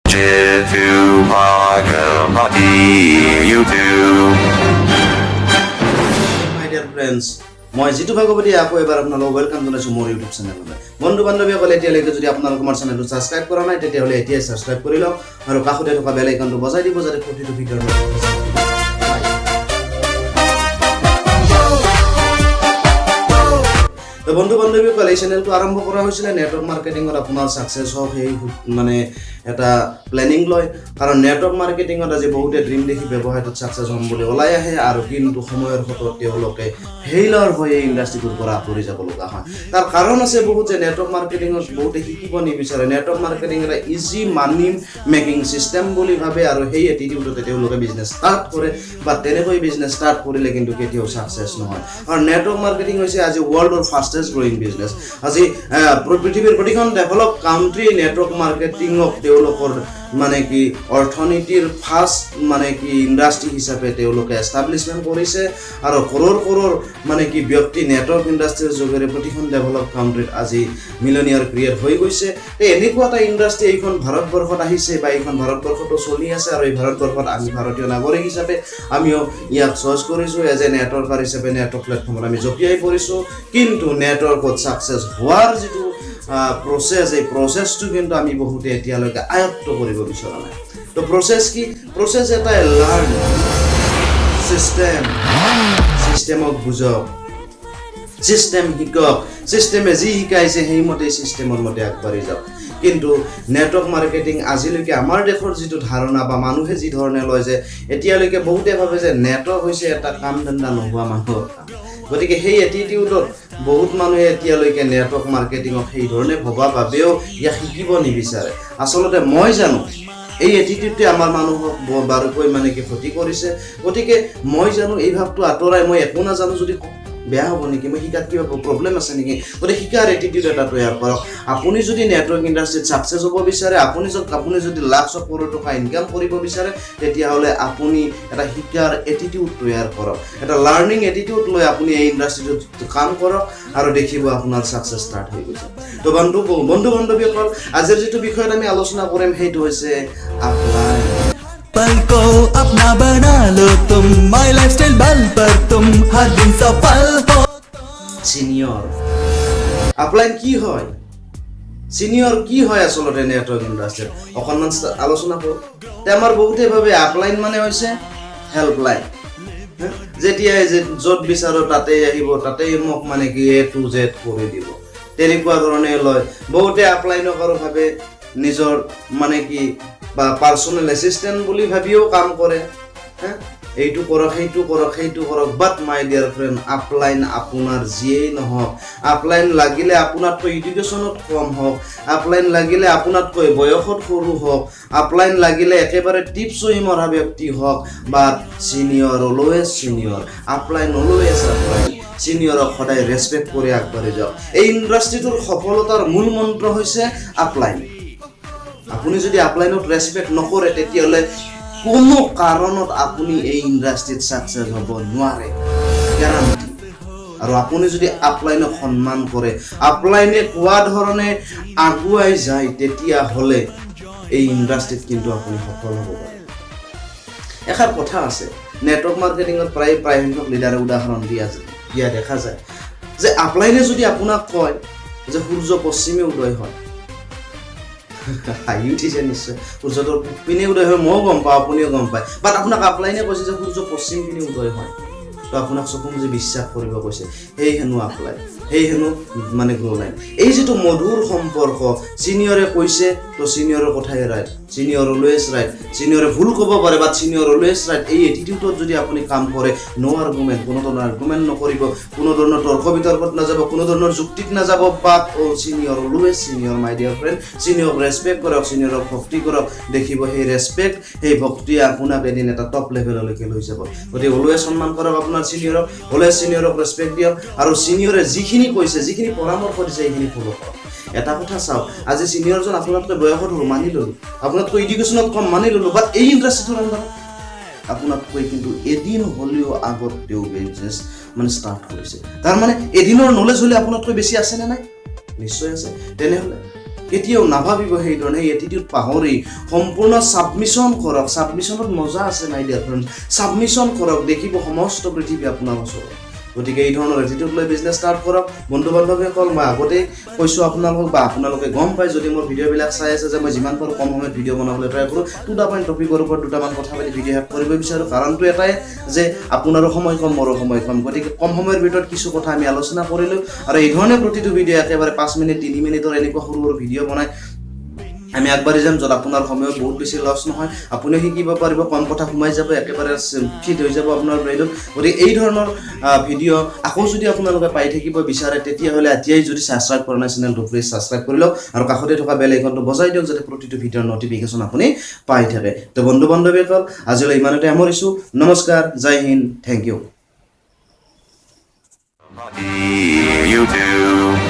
Jitu Bhagavati YouTube. My dear friends, মই জিতু ভাগৱতী আকৌ এবাৰ আপোনালোকক welcome জনাইছোঁ মোৰ ইউটিউব চেনেললৈ। বন্ধু বান্ধৱীসকল, এতিয়ালৈকে যদি আপোনালোকে আমাৰ চেনেলটো ছাবস্ক্ৰাইব কৰা নাই, তেতিয়াহ'লে এতিয়াই ছাবস্ক্ৰাইব কৰি লওক আৰু কাষতে থকা বেল আইকনটো বজাই দিব, যাতে প্ৰতিটো ভিডিঅ'ৰ notification পায়। তো বন্ধু বান্ধৱীসকল, এই চেনেলটো আৰম্ভ কৰা হৈছিলে নেটৱৰ্ক মাৰ্কেটিঙত আপোনাৰ ছাকচেছ হওক সেই মানে এটা প্লেনিং লয়। কাৰণ নেটৱৰ্ক মাৰ্কেটিঙত আজি বহুতে ড্ৰিম দেখি ব্যৱসায়টোত ছাকচেছ হ'ম বুলি ওলাই আহে আৰু কিন্তু সময়ৰ সোঁতত তেওঁলোকে ফেইলৰ হৈ এই ইণ্ডাষ্ট্ৰিটোৰ পৰা আঁতৰি যাব লগা হয়। তাৰ কাৰণ আছে বহুত যে নেটৱৰ্ক মাৰ্কেটিঙত বহুতে শিকিব নিবিচাৰে। নেটৱৰ্ক মাৰ্কেটিং এটা ইজি মানি মেকিং ছিষ্টেম বুলি ভাবে আৰু সেই এটিটিউডতে তেওঁলোকে বিজনেছ ষ্টাৰ্ট কৰে বা তেনেকৈ বিজনেছ ষ্টাৰ্ট কৰিলে কিন্তু কেতিয়াও ছাকচেছ নহয়। আৰু নেটৱৰ্ক মাৰ্কেটিং হৈছে আজি ৱৰ্ল্ডৰ ফাষ্টেষ্ট গ্ৰয়িং বিজনেছ। আজি পৃথিৱীৰ প্ৰতিখন ডেভেলপ কাণ্ট্ৰি নেটৱৰ্ক মাৰ্কেটিঙক তেওঁলোকৰ মানে কি অৰ্থনীতিৰ ফাৰ্ষ্ট মানে কি ইণ্ডাষ্ট্ৰি হিচাপে তেওঁলোকে এষ্টাব্লিছমেণ্ট কৰিছে আৰু কৰোৰ কৰোৰ মানে কি ব্যক্তি নেটৱৰ্ক ইণ্ডাষ্ট্ৰিৰ যোগেৰে প্ৰতিখন ডেভেলপ কাণ্ট্ৰিত আজি মিলনিয়াৰ ক্ৰিয়েট হৈ গৈছে। তে এনেকুৱা এটা ইণ্ডাষ্ট্ৰি এইখন ভাৰতবৰ্ষত আহিছে বা এইখন ভাৰতবৰ্ষতো চলি আছে আৰু এই ভাৰতবৰ্ষত আমি ভাৰতীয় নাগৰিক হিচাপে আমিও ইয়াক চইচ কৰিছোঁ। এজ এ নেটৱৰ্কাৰ হিচাপে নেটৱৰ্ক প্লেটফৰ্মত আমি জঁপিয়াই পৰিছোঁ। কিন্তু নেটৱৰ্কত ছাকচেছ হোৱাৰ যিটো প্ৰচেছ, এই প্ৰচেছটো কিন্তু আমি বহুতে এতিয়ালৈকে আয়ত্ব কৰিব বিচৰা নাই। তো প্ৰচেছ কি? প্ৰচেছ এটাই, লাৰ্ণ চিষ্টেম। চিষ্টেমক বুজক, চিষ্টেম শিকক, চিষ্টেমে যি শিকাইছে সেইমতে চিষ্টেমৰ মতে আগবাঢ়ি যাওক। কিন্তু নেটৱৰ্ক মাৰ্কেটিং আজিলৈকে আমাৰ দেশৰ যিটো ধাৰণা বা মানুহে যি ধৰণে লয় যে এতিয়ালৈকে বহুতে ভাবে যে নেটৱৰ্ক হৈছে এটা কাম ধান্দা নোহোৱা মানুহৰ কাম। গতিকে সেই এটিটিউডত বহুত মানুহে এতিয়ালৈকে নেটৱৰ্ক মাৰ্কেটিঙক সেই ধৰণে ভবা বাবেও ইয়াক শিকিব নিবিচাৰে। আচলতে মই জানো এই এটিটিউডটোৱে আমাৰ মানুহক বাৰুকৈ মানে কি ক্ষতি কৰিছে। গতিকে মই জানো এই ভাৱটো আঁতৰাই মই একো নাজানো যদি বেয়া হ'ব নেকি, মই শিকাত কিবা প্ৰব্লেম আছে নেকি, গতিকে শিকাৰ এটিটিউড এটা তৈয়াৰ কৰক। আপুনি যদি নেটৱৰ্ক ইণ্ডাষ্ট্ৰীত ছাকচেছ হ'ব বিচাৰে, আপুনি যদি লাখছ অফ কৰোৰ টকা ইনকাম কৰিব বিচাৰে, তেতিয়াহ'লে আপুনি এটা শিকাৰ এটিটিউড তৈয়াৰ কৰক। এটা লাৰ্ণিং এটিটিউড লৈ আপুনি এই ইণ্ডাষ্ট্ৰিটোত কাম কৰক আৰু দেখিব আপোনাৰ ছাকচেছ ষ্টাৰ্ট হৈ গৈছে। তো বন্ধু বান্ধৱীসকল, আজিৰ যিটো বিষয়ত আমি আলোচনা কৰিম সেইটো হৈছে আপলাইন। पल को अपना बना लो तुम, my lifestyle बल पर तुम हर दिन सफल हो। চিনিয়ৰ আপলাইন কি হয়, চিনিয়ৰ কি হয় আচলতে নেটৱৰ্ক ইণ্ডাষ্ট্ৰীত অকণমান আলোচনা কৰোঁ। তে আমাৰ বহুতে ভাবে আপলাইন মানে হৈছে হেল্পলাইন, যেতিয়াই যে য'ত বিচাৰোঁ তাতেই আহিব, তাতেই মোক মানে কি এ টু জেড কৰি দিব, তেনেকুৱা ধৰণে লয়। বহুতে আপলাইনক আৰু ভাবে নিজৰ মানে কি বা পাৰ্চনেল এছিষ্টেণ্ট বুলি ভাবিও কাম কৰে, হে? এইটো কৰক, সেইটো কৰক, সেইটো কৰক। But my dear friend, upline আপোনাৰ যিয়েই নহওক, আপলাইন লাগিলে আপোনাতকৈ এডুকেশ্যনত কম হওক, আপলাইন লাগিলে আপোনাতকৈ বয়সত সৰু হওক, আপলাইন লাগিলে একেবাৰে টিপচহি মৰা ব্যক্তি হওক, but senior always senior, upline always upline। চিনিয়ৰক সদায় ৰেচপেক্ট কৰি আগবাঢ়ি যাওক। এই ইণ্ডাষ্ট্ৰিটোৰ সফলতাৰ মূল মন্ত্ৰ হৈছে আপলাইন। আপুনি যদি আপলাইনত ৰেচপেক্ট নকৰে, তেতিয়াহ'লে কোনো কাৰণত আপুনি এই ইণ্ডাষ্ট্ৰিত ছাকচেছ হ'ব নোৱাৰে, গেৰাণ্টি। আৰু আপুনি যদি আপলাইনক সন্মান কৰে, আপলাইনে কোৱা ধৰণে আগুৱাই যায়, তেতিয়াহ'লে এই ইণ্ডাষ্ট্ৰিত কিন্তু আপুনি সফল হ'ব পাৰে। এষাৰ কথা আছে, নেটৱৰ্ক মাৰ্কেটিঙত প্ৰায় প্ৰায় সংখ্যক লিডাৰে উদাহৰণ দিয়া দিয়া দেখা যায় যে আপলাইনে যদি আপোনাক কয় যে সূৰ্য পশ্চিমে উদয় হয়, হাঁহি উঠিছে নিশ্চয়। সূৰ্যটোৰ পূব পিনে উদয় হয়, ময়ো গম পাওঁ, আপুনিও গম পায়। বাট আপোনাক আপলাইনে কৈছে যে সূৰ্য পশ্চিম পিনে উদয় হয়, তো আপোনাক চকু মুজি বিশ্বাস কৰিব কৈছে। সেই হেনো আপলাইন, সেই হেনো মানে গ্ৰ' লাইন। এই যিটো মধুৰ সম্পৰ্ক, চিনিয়ৰে কৈছে তো চিনিয়ৰৰ কথাই ৰাইট, চিনিয়ৰ অলৱেজ ৰাইট। চিনিয়ৰে ভুল ক'ব পাৰে, বাট চিনিয়ৰ অলৱেজ ৰাইট। এই এটিটিউডত যদি আপুনি কাম কৰে, ন' আৰ্গুমেণ্ট, কোনো ধৰণৰ আৰ্গুমেণ্ট নকৰিব, কোনো ধৰণৰ তৰ্ক বিতৰ্কত নাযাব, কোনো ধৰণৰ যুক্তিত নাযাব। But O senior always senior, my dear friend। চিনিয়ৰক respect কৰক, চিনিয়ৰক ভক্তি কৰক। দেখিব সেই ৰেচপেক্ট, সেই ভক্তিয়ে আপোনাক এদিন এটা টপ লেভেললৈকে লৈ যাব। গতিকে অলৱেজ সন্মান কৰক আপোনাৰ চিনিয়ৰক, অলৱেজ চিনিয়ৰক ৰেচপেক্ট দিয়ক আৰু চিনিয়ৰে যিখিনি কৈছে, যিখিনি পৰামৰ্শ দিছে, সেইখিনি ফ'ল' কৰক। এটা কথা চাওক, আজি চিনিয়ৰজন আপোনাতকৈ বয়সত সৰু মানি ল'লোঁ, আপোনাতকৈ এডুকেশ্যনত কম মানি ল'লোঁ, বাট এই ইণ্ডাষ্ট্ৰিটোৰ আণ্ডাৰত আপোনাতকৈ কিন্তু এদিন হ'লেও আগত তেওঁ বিজনেছ মানে ষ্টাৰ্ট কৰিছে। তাৰমানে এদিনৰ নলেজ হ'লে আপোনাতকৈ বেছি আছেনে নাই? নিশ্চয় আছে। তেনেহ'লে কেতিয়াও নাভাবিব সেইধৰণে। সেই এটিটিউড পাহৰি সম্পূৰ্ণ ছাবমিশ্যন কৰক। ছাবমিশ্যনত মজা আছে, মাই ডিয়াৰ ফ্ৰেণ্ড। ছাবমিশ্যন কৰক, দেখিব সমস্ত পৃথিৱী আপোনাৰ ওচৰত। গতিকে এই ধৰণৰ এটিটিউড লৈ বিজনেছ ষ্টাৰ্ট কৰক। বন্ধু বান্ধৱীসকল, মই আগতেই কৈছোঁ আপোনালোকক বা আপোনালোকে গম পায় যদি মোৰ ভিডিঅ'বিলাক চাই আছে যে মই যিমান পাৰোঁ কম সময়ত ভিডিঅ' বনাবলৈ ট্ৰাই কৰোঁ। টু the point টপিকৰ ওপৰত দুটামান কথা পাতি ভিডিঅ' শেষ কৰিব বিচাৰোঁ। কাৰণটো এটাই যে আপোনাৰো সময় কম, মোৰো সময় কম। গতিকে কম সময়ৰ ভিতৰত কিছু কথা আমি আলোচনা কৰিলোঁ আৰু এই ধৰণে প্ৰতিটো ভিডিঅ' একেবাৰে 5 মিনিট, 3 মিনিটৰ এনেকুৱা সৰু সৰু ভিডিঅ' বনাই আমি আগবাঢ়ি যাম, য'ত আপোনাৰ সময়ত বহুত বেছি লছ নহয়, আপুনিও শিকিব পাৰিব, কম কথা সোমাই যাব, একেবাৰে ফিট হৈ যাব আপোনাৰ ব্ৰেইনত। গতিকে এই ধৰণৰ ভিডিঅ' আকৌ যদি আপোনালোকে পাই থাকিব বিচাৰে, তেতিয়াহ'লে এতিয়াই যদি ছাবস্ক্ৰাইব কৰা নাই চেনেলটো, প্লিজ ছাবস্ক্ৰাইব কৰি লওক আৰু কাষতে থকা বেল আইকনটো বজাই দিয়ক, যাতে প্ৰতিটো ভিডিঅ'ৰ নটিফিকেশ্যন আপুনি পাই থাকে। তো বন্ধু বান্ধৱীসকল, আজিলৈ ইমানতে সামৰিছোঁ। নমস্কাৰ, জয় হিন্দ, thank U. YouTube.